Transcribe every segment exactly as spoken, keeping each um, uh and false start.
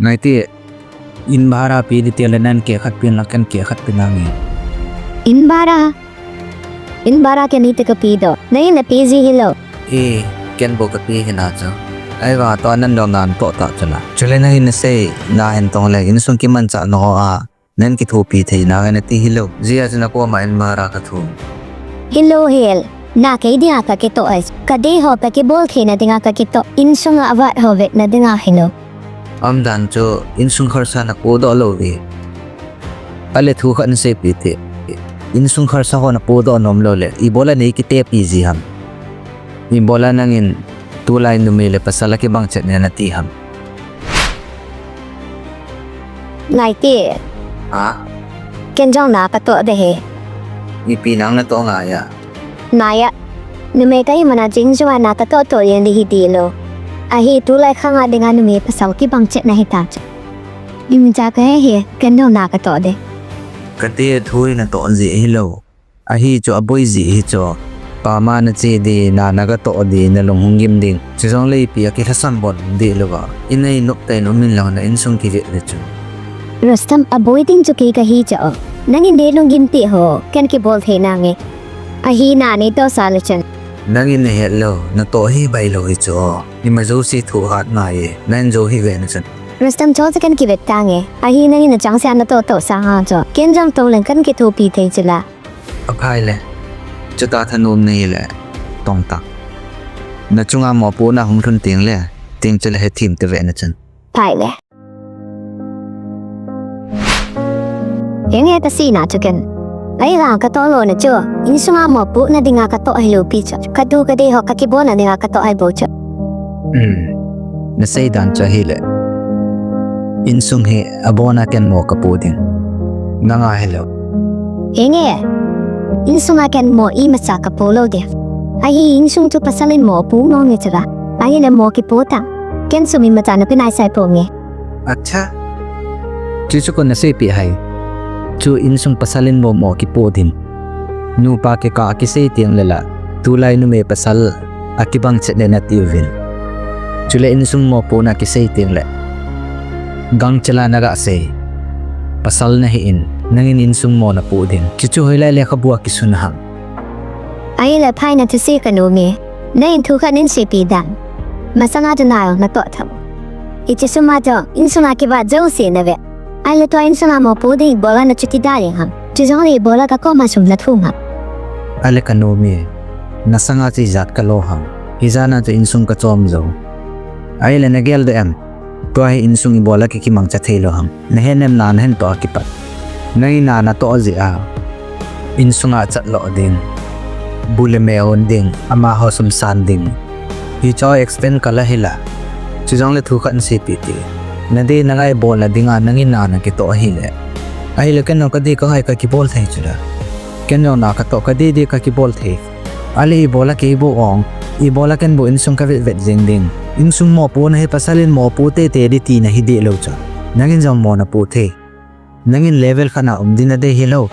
Ngai ti, in bhara pe ding ti le nang keh khat pen lang ken keh khat pe nange. In bhara? In bhara ken iti kape doh. Nangin nape ji hilou. E, ken bou kape hina chu. Ahivang tua nang dong nan toh ta chu la. Chule nangin nasei na hin tong le insung kimanchah na ho a nang kithopi thei nange nati hilou. Jia chu nakoma in bhara kathum. Hilou hel. Na kei dinga kakitoh ahi. Kadei ho kakibol theina dinga kakitoh. Insunga avat ho vetna dinga hilou. Umdan chu insung kharsa napodoh lou ve. Ale thu khat naseipeh te. Insung kharsa ho napodoh nom lou le ibola nei kitepi ji ham? Ibola nangin tulai numei le pasal a kibang chet ne nati ham? Ngai ti. Ha? Ken jong na katoh de hi. Ipi nang natoh ngai a? Ngai a. Numei kahi mana jing jua na katoh toh yen di hi di lou. Ahi tulai khanga dinga numei pasal kibang chet na hita chu. Imacha kahe hi, ken jong na katoh de. Kati thu hi natoh ji hilou. Ahi chu aboi ji hi chu. Pama nache di, na nagatoh di, nalung hung gim ding. Chujongle ipi a kilhasam bon di louva. Inei nop tah in um in lang na insung kivet le chu. Rustam, aboi ding chu kei kahi chu. Nangin dei lunggim ti ho, ken kibol thei nange. Ahi na neitoh sa le chun. Nangin nahet lou, natoh hi bailou hi chu. Ima jouse thu hat ngai e, nang jou hi ve na chun. Rustam, chule ken kivet tange. Ahi nangin nachang sea natoh toh sanga chu. Ken jong tong leng ken kithopi thei chu la. Aphai le. Chuta thanom nahi le. Tong ta. Nachunga mopohna hung lhun teng le. Teng chule hethem te ve na chun. Phai le. Henge kasei na chu ken. Ahi la katoh lou na chu. Insunga mopohna dinga katoh hilou pi chu. Katu kadei ho kakibolna dinga katoh ahi bou chu. Hmm. Nasei dan chu ahile. Insung hi abona ken mo kapoh ding. Nanga hilou. Henge. Insunga ken mo imacha kapoh lou de. Ahi insung chu pasal in mopoh mo nge chu la. Ahile mo kipoh ta. Ken sum imacha nape nai sai ponge. Acha. Chuchu kon naseipeh hai. Chu insung pasal in mo mo kipoh ding. Nupa kikah a kisei teng le la. Tulai numei pasal a kibang chet le nati uvin. Chule insung mopohna kisei teng le. Gangchela naga sei. Pasal nahi in. Nangin insung mo napoh ding. Chuchu hoilai lekhabu a kisun ham? Ahile phai na thusei kanom e. Nangin thu khat nahin seipeh dan. Masanga chu na jong natoh tham. Hiche sum a chu, insunga kivat jouse nave. Ahile tua insunga mopoh ding ibola nachuti da ding ham? Chujongle ibola kakoma sum nathum ham? Ale kanom e. Nasanga chu ijat kalo ham? Hijat na chu insung kachom jou. Ahile nagel de em? Tua hi insung ibola kikimangcha thei lou ham? Nahet nem na nahin toh a kipat. Nangin na natoh jeh a. Insunga chat lou ding. Bu le me on ding. Amaho sum san ding. Hicho extend kala hi la. Chujongle thu khat naseipeh te. Nadei nangai bolna dinga nangin na nakitoh ahile. Ahile ken jong kadei kangai kakibol thei chu la. Ken jong na katoh kadei dei kakibol thei. Ale ibola kei bou ong, ibola ken bou insung kavet vet jeng ding. Insung mopohna hi pasal in mopoh teitei ding tina hi deh lou chu. Nangin jong mo napoh thei. Nangin level khat na um ding nadei hilou.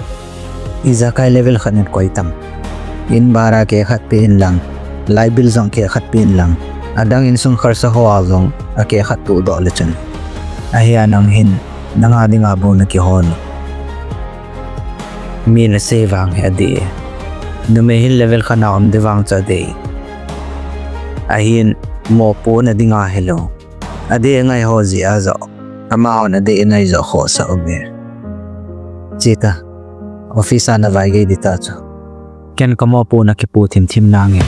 Ijakai level khat in koi tam. In bhara keh khat pe in lang. Light bill jong keh khat pe in lang. Adang insung kharsa ho a jong akeh khat toh doh le chun. Ahia nang hin, nanga dinga bou nakihon. Mi nasei vang hi adih e. Numei hin level khat na um ding vang chu adih e. Ahin mopohna dinga hilou. Adeh ngai ho jeh a joh. Amahon adeh ngai joh khohsah um e. Cheta. Office a navaigei ding ta chu. Ken kamopohna kipoh thim thim nange.